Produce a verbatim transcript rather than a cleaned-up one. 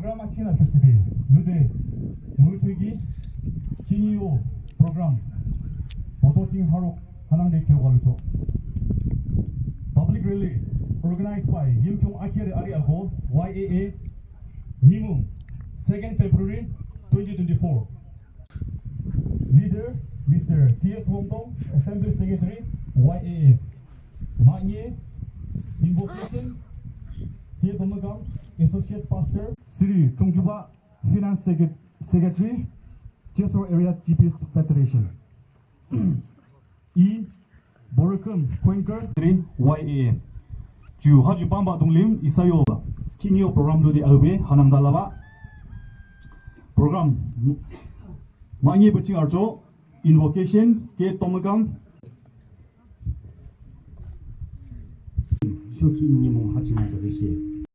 Program akhina shakti de lude muchugi chini yo program boto ching harok hanang de kyo walucho. Public rally organized by Yimkhiung Akhiri Ari Ago, Y A A, Nimung, second February twenty twenty-four. Leader, Mister T S Wongtong, Assembly Secretary, Y A A. Manye, invocation, T S Domagam, Associate Pastor. Sri Chungkiba, Finance Secret-, Secretary, Jessore Area G Ps Federation. E, Borikam Quenker, Secretary, Y A A. Ju haju pamba dunglim, isa yo. Kinyo program do di abe, hanang dalaba. Program. Manye baching arjo, invocation, K Tomagam. Shoki Nimung haching arjo de shi.